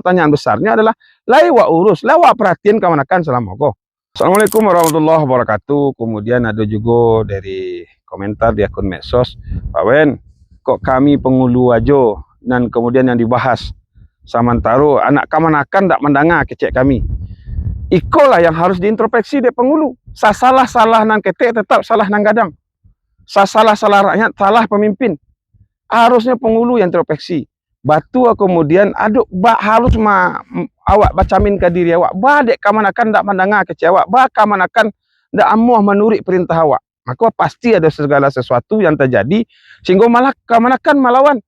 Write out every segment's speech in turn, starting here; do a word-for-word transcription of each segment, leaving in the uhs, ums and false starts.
pertanyaan besarnyo adalah, lai wak urus, lai wak perhatian kamanakan salamo ko? Assalamualaikum warahmatullahi wabarakatuh. Kemudian ado jugo dari komentar di akun medsos, "Pak Wen, kok kami pangulu ajo nan kemudian yang dibahas, samantaro anak kamanakan ndak mandanga kecek kami." Ikolah yang harus diintrospeksi dek pangulu. Sasalah-salah nan ketek, tetap salah nan gadang. Sasalah-salah rakyat, salah pamimpin. Harusnyo pangulu yang introspeksi. Batua kemudian ado ba-, harus ma-, awak bacamin ka diri awak. Ba dek kamanakan ndak mandanga kecek awak. Ba kamanakan ndak amuah manuruik perintah awak. Mako pasti ado segala sesuatu yang terjadi sehinggo malah kamanakan malawan.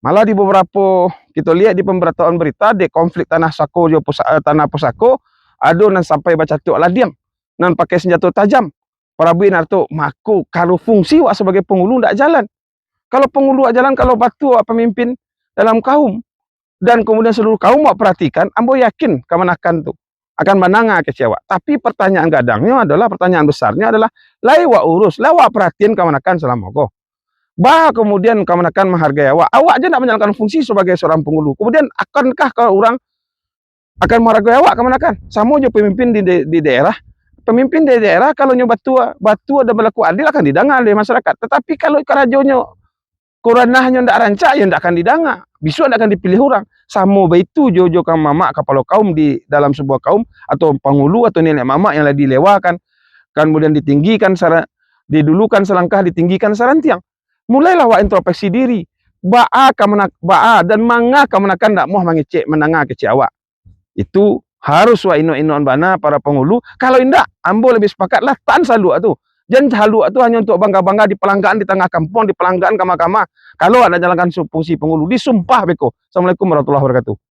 Malah di beberapo kito liek di pemberitaan berita, dek konflik tanah sako jo pusa-, eh, tanah pusako, ado nan sampai bacatuak ladiang, nan pakai senjato tajam, parabuik narato. Mako, kalau fungsi wak sabagai pangulu ndak jalan. Kalau pangulu wak jalan, kalau batua wak pamimpin dalam kaum, dan kemudian seluruh kaum wak perhatikan, ambo yakin kamanakan tu akan mandanga kecek awak. Tapi pertanyaan gadangnyo adalah, pertanyaan besarnyo adalah, lai wak urus, lai wak perhatian kamanakan salamo ko? Ba kemudian kamanakan menghargai awak? Awak je ndak menjalankan fungsi sebagai seorang pangulu. Kemudian akankah kalau urang akan menghargai awak kamanakan? Samo jo pemimpin di, di, di daerah. Pemimpin di daerah kalau nyo batua, batua dan berlaku adil akan didanga oleh masyarakat. Tetapi kalau karajonyo, koranah nyo ndak rancak, yo ndak akan didanga. Bisuak ndak akan dipilih urang. Samo baitu jo, jo ka mamak kapalo kaum di dalam sebuah kaum, atau pangulu, atau niniak mamak yang lah dilewakan, kemudian ditinggikan sara-, didulukan salangkah, ditinggikan sarantiang. Mulailah awak introspeksi diri. Baa kamana-, baa dan manga kamanakan ndak muah mangecek, mandanga kecek awak. Itu harus wak inok-inok bana para pangulu. Kalau indak, ambo lebih sepakatlah tahan saluak tu. Jan saluak tu hanyo untuk bangga-bangga di palanggaan di tangah kampuang, di palanggaan kama-kama. Kalau nak jalankan su-, fungsi pangulu, disumpah beko. Assalamualaikum warahmatullahi wabarakatuh.